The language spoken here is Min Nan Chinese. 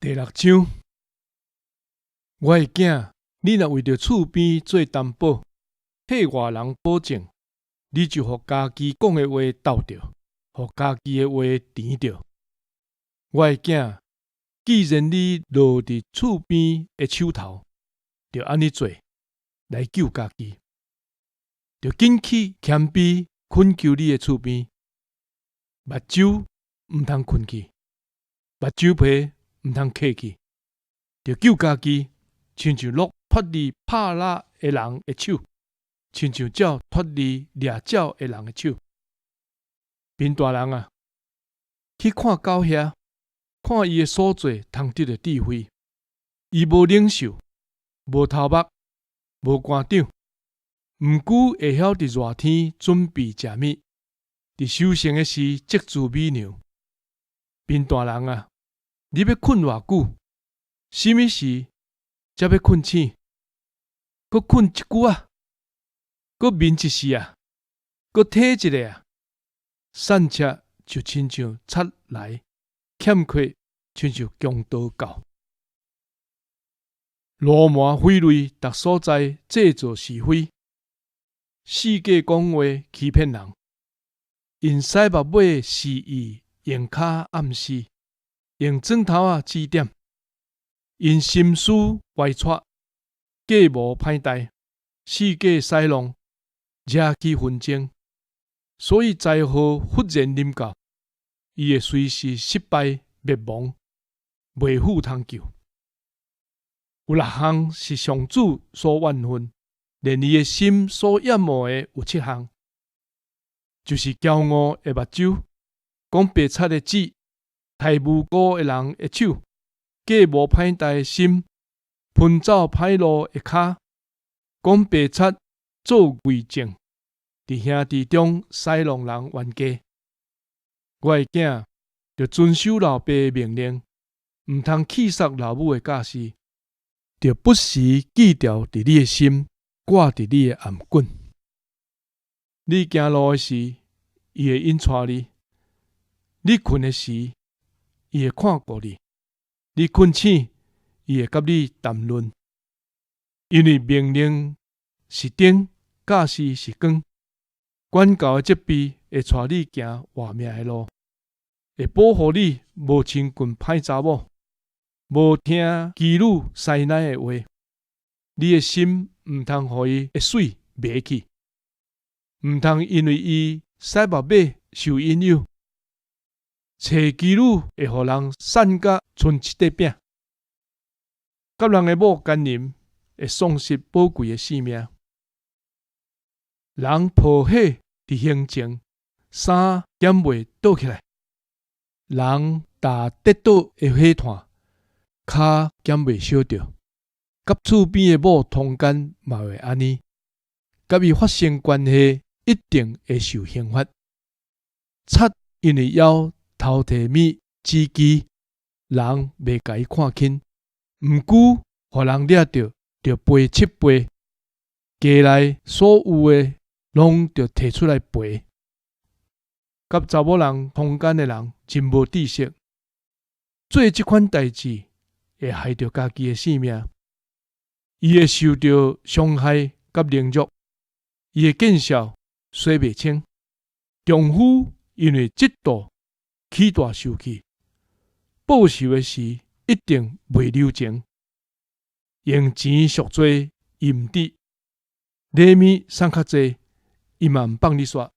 第六章，我的囝，你若為著厝邊做擔保，替外人保證，你就予家己講的話鬥著，予家己的話甜著。我的囝，既然你落佇厝邊的手頭，著按呢做來救家己，著緊去謙卑懇求你的厝邊，目睭毋通睏去，目睭皮毋通瞌去，著救家己，親像鹿脫離拍獵的人的手，親像鳥脫離掠鳥的人的手。貧大人啊，去看狗遐，看伊的所做通得著智慧。伊無領袖，無頭目，無官長，毋過會曉佇熱天準備食物，佇收成的時積貯米糧。貧大人啊，你欲睏偌久？啥物時才欲睏醒？閣睏一久仔？閣眠一時啊？閣體一下啊？散赤就親像賊來，欠缺親像強盜到。鱸鰻匪類，逐所在製造是非，四界講話欺騙人，用屎目尾示意，用跤暗示，用指頭仔指點，𪜶心思歪曲，計謀歹代，四界使弄，惹起紛爭，所以災禍忽然臨到，伊會隨時失敗滅亡，袂赴通救。有六項是上主所怨恨，連伊的心所厭惡的有七項，就是驕傲的目睭，講白賊的舌，刣無辜的人的手，計謀歹代的心，奔走歹路的跤，講白賊做偽證，佇兄弟中使弄人冤家。我的囝，著遵守老爸的命令，毋通棄殺老母的教示，著不時記牢佇你的心，掛佇你的頷頸。你行路的時，伊會引帶你；你睏的時，伊會看顧你；你睏醒，伊會佮你談論。因為命令是燈，教示是光，管教的責備會帶你行活命的路，會保護你無親近歹查某，無聽妓女師奶的話。你的心毋通予伊的媠迷去，毋通因為伊屎目尾受引誘。揣妓女會予人散甲賰一塊餅，佮人的某姦淫會喪失寶貴的性命。人抱火佇胸前，衫減袂倒起來；人踏跌倒的火炭，跤減袂燒著。佮厝邊的某通姦嘛會按呢，佮伊發生關係一定會受刑罰。賊因為枵偷提物子機，人袂共伊看輕，毋過予人掠著，著賠七倍。家內所有的攏著提出來賠。佮查某人通姦的人真無知識，做這款代誌會害著家己的性命，伊會受著傷害佮凌辱，伊的見笑洗袂清。丈夫因為嫉妒起大受氣，報仇的時一定袂留情，用錢贖罪伊毋得，禮物送較濟，伊嘛毋放你煞。